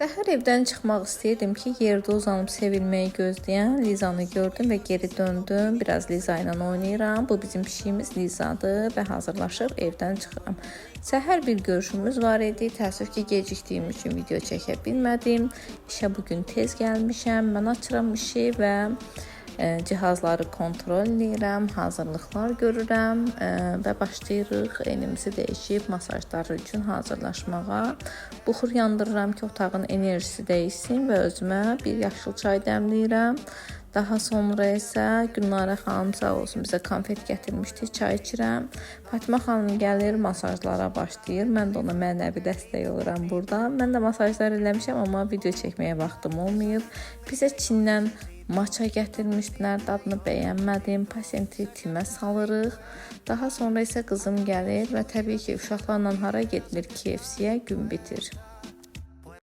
Səhər evdən çıxmaq istəyirdim ki, yerdə uzanıb sevilməyi gözləyən Lizanı gördüm və geri döndüm. Biraz Liza ilə oynayıram. Bu bizim pişiyimiz Lizadır və hazırlaşıb evdən çıxıram. Səhər bir görüşümüz var idi. Təəssüf ki, gecikdiyim üçün video çəkə bilmədim. İşə bu gün tez gəlmişəm. Mən açıram işi və cihazları kontrol eləyirəm, hazırlıqlar görürəm və başlayırıq enimizi dəyişib masajları üçün hazırlaşmağa. Buxur yandırıram ki, otağın enerjisi dəyişsin və özümə bir yaşıl çay dəmləyirəm. Daha sonra isə Gülnarə xanım sağ olsun bizə konfet gətirmişdi, çay içirəm. Fatma xanım gəlir, masajlara başlayır. Mən də ona mənəvi dəstək oluram burada. Mən də masajlar eləmişəm, amma video çəkməyə vaxtım olmayıb. Bizə Çindən matcha gətirmişdilər, dadını bəyənmədim. Pasiyenti timə salırıq. Daha sonra isə qızım gəlir və təbii ki, uşaqlarla hara gedilir? KFC-yə gün bitir.